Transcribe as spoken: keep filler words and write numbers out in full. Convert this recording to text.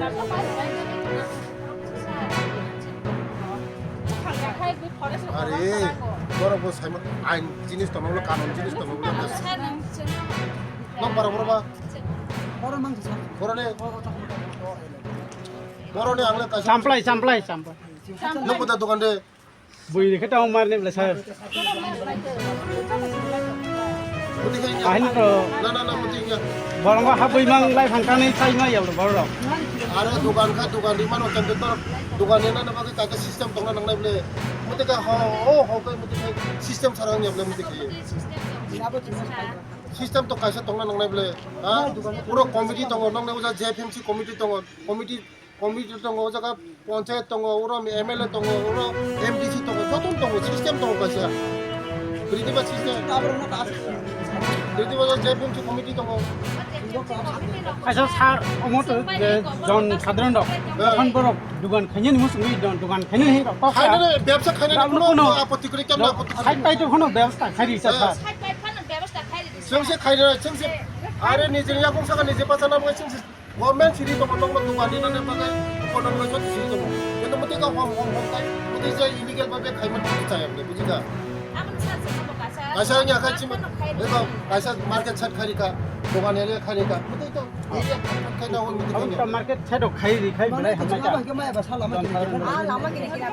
Are, borok bo saima ain jinis tongma bole, kanun jinis tongma bole. Nok bara borok ba? Borok mang sa. Borok ne? Borok ne ang le kaisa. Samplai, samplai, samplai. Nok bo da dokan de. Bui rikhe tong mar ni bole sir. Muti khe ya. Ahin to. Na, na, na, muti ya. Borok ha bui mang lai phang kani sai ma ya borok. Are dokan kha, dokan ri mano kan to dokan ni na na bagwi kaisa system tongna nangnai bole. Muti kha ho, ho, ho kai muti kha system sarang ya bole muti kha. System to kaisa tongna nangnai bole. Ha? Puro committee tongo, nokni uja J F M C committee tongo. Committee Committee tongo, o jaga panchayat tongo, oro M L A tongo, oro M D C tongo, joto tongo, system tongo kaisa. Ritiba system. Ritiba J P M C committee tongo. Kaisa sa omo to je jon sadharon rok. Hoi. Kon borok dugan khainani musungwi dugan khainani rok. Khainani bebsa khainani kuno apotti kori kemna apotti. Khai pai to kono bebsta khai risa sa. Chengse khainani chengse. Are nijini yakung saka niji pachana bo chengse. Government siri tongo, nokno dukan rinani bagwi, upo nokno joto siri tongo. Kintu mwtwi kha hom, hom, hom khai, mwtwi je illegal bhabe khaimani chaya bole, buji kha? Kaisa wngya khai chima, eko kaisa market side khai rikha, dokan area khai rikha, mwtwi to area khai na hwn mwtwi khai. Aboni to market side o khai ri khai belai hamjak. Ah, lama kiri kiri.